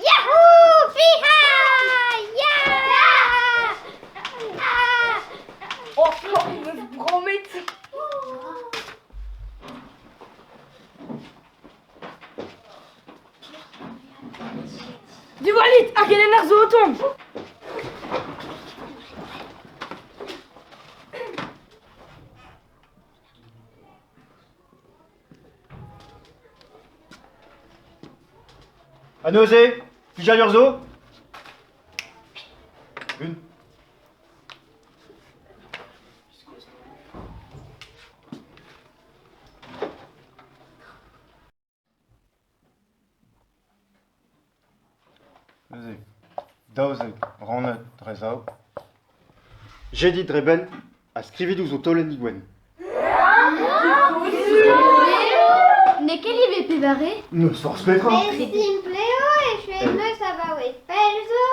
Yahoo! Fiha! Yeah! Oh, meus brommet. Diwallit, ar gelenner zo o tont. Ha neuze, plijadur zo? Un. Neuze, 12 rannet dre zaou. Jedit dre benn ha skrivit ouzh ho taolennig wenn. N'eo ket live pevare? N'eus forzh petra. Met simpl eo echuet em eus abaoe pell zo.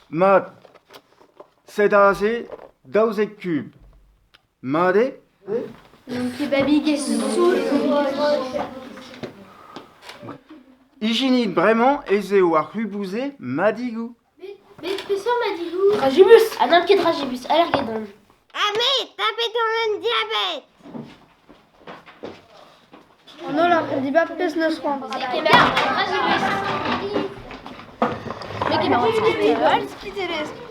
Mat, sed aze 12 kub. Mat eo? N'on ket babigez Ijinit bremañ ez eo ar c'huboù-se madigoù. Met peseurt madigoù? Dragibus! Ah n'on ket dragibus, allergedon. Ha me, tapet on un diabet! An holl a dibab pezh 'neus c'hoant. Kemer dragibus. Me kemer Skiterezh.